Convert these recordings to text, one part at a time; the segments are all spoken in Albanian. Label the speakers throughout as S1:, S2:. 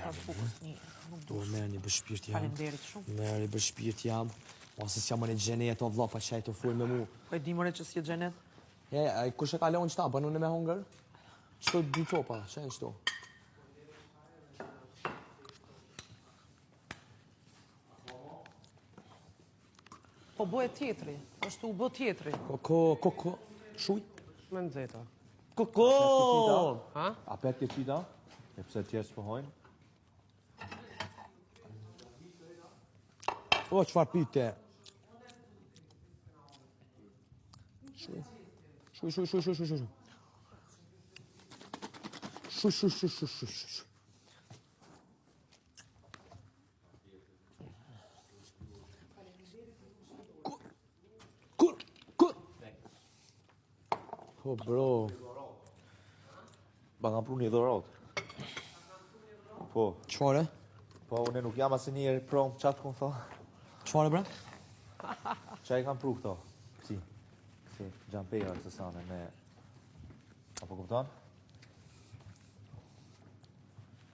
S1: Merri.
S2: Pas bukës një, nuk
S1: Po, merri për shpirt jam.
S2: Faleminderit shumë.
S1: Merri për shpirt jam. Ose s'jam në xhenet, o vlla, pa qaj të fol me mu.
S2: Po e di more që s'je xhenet.
S1: E, ai kush e ka lënë qëta, bën unë me hongër? Qëto dy copa, që janë qëto?
S2: Po bëhet tjetri, është u bë tjetri.
S1: Koko, koko, shuj.
S3: Me nxehta.
S1: Koko!
S3: Ha?
S4: A pet ke qita? E pse tjerë s'po hojnë?
S1: O, çfarë pite? Shuj. Shuj, shuj, shuj, shuj, shuj, shuj. Shuj, shuj, shuj, shuj, shuj, shuj. Kur, kur, kur. Po, bro.
S4: Ma kam pru një dhuratë. Po,
S1: Çfarë?
S4: po, unë nuk jam asë njeri prom, qatë ku më tha?
S1: Çfarë, bre?
S4: Qa i kam pru këto? Kësi, kësi, xhampera këtë sane me... Apo kupton?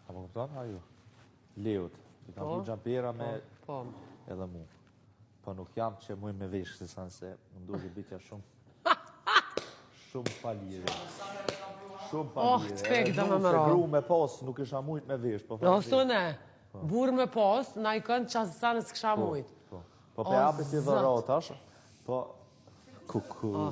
S4: Apo kupton, a ju? Leut, i kam
S3: Po,
S4: pru xhampera me...
S3: Po.
S4: Edhe mu. Po nuk jam që muj me vesh kësi sane se më duke bitja shumë... Shumë palire. Shumë
S3: Oh,
S4: palire.
S3: të kek
S4: Edhe
S3: do me
S4: mu
S3: më
S4: se
S3: ra.
S4: gru me pas, nuk isha mujt me vesh. Po,
S3: Në osë ne, burë me pas, na i këndë qasë sa në s'kësha mujt.
S4: Po, po
S3: O,
S4: pe hapi si
S3: zot.
S4: dhuratë tash. Po, kuku.
S3: O,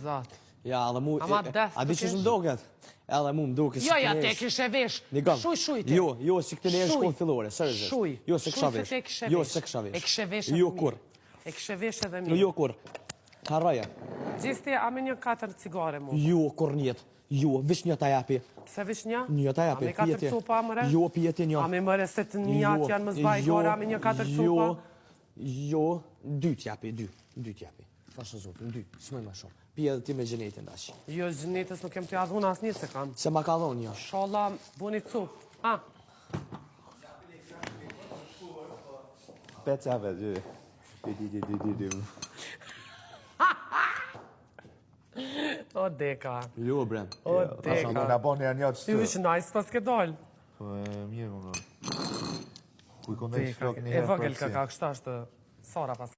S3: zot.
S1: Ja, edhe mu...
S3: Ama
S1: e-
S3: des
S1: A di
S3: të
S1: që
S3: kesh.
S1: më duket? Edhe mu më duket
S3: Jo,
S1: si
S3: ja,
S1: të
S3: te
S1: nesh.
S3: kishe vesh.
S1: Një gam.
S3: Shuj, shuj ti.
S1: Jo, jo, si këtë lesh
S3: Shuj.
S1: shkollë fillore, seriozisht.
S3: Shuj.
S1: Jo, se kisha
S3: Shuj se
S1: vesh.
S3: te kishe
S1: Jo,
S3: vesh.
S1: se kisha vesh.
S3: E kishe vesh edhe
S1: Jo,
S3: mirë.
S1: kur.
S3: E kishe vesh edhe mirë.
S1: Jo, kur. Harroja.
S3: Gjesti, a me një katër cigare mu?
S1: Jo, kur njet. Jo, veç një ta japi.
S3: Pse vesh një?
S1: Një ta japi.
S3: A me katër
S1: pjetje.
S3: copa, mëre?
S1: Jo, pjetje një.
S3: A me mëre se të njat janë më zbaj
S1: jo,
S3: gore, a me një katër
S1: jo,
S3: copa?
S1: Jo, dy t'japi, dy. Dy t'japi. Tash në zotin, dy, s'moj ma shumë. Pije edhe ti me gjenetin tash.
S3: Jo, gjenetës nuk kem të ja dhuna asnjë se kam.
S1: Se ma ka dhonë një.
S3: Shalla, buni copë. Ha,
S4: Peca vetë, gjë. Di, di, di, di, di, di.
S3: o deka.
S1: Jo, bre.
S3: O deka.
S4: Na boni janë një
S3: Ti
S4: qëtë.
S3: vish nice pas ke dal.
S4: Po, e, mirë, unë. Ku i kondej
S3: Deka.
S4: shlok një
S3: E
S4: herë
S3: vogël
S4: për
S3: ka
S4: si.
S3: ka, kështu është Sara pas.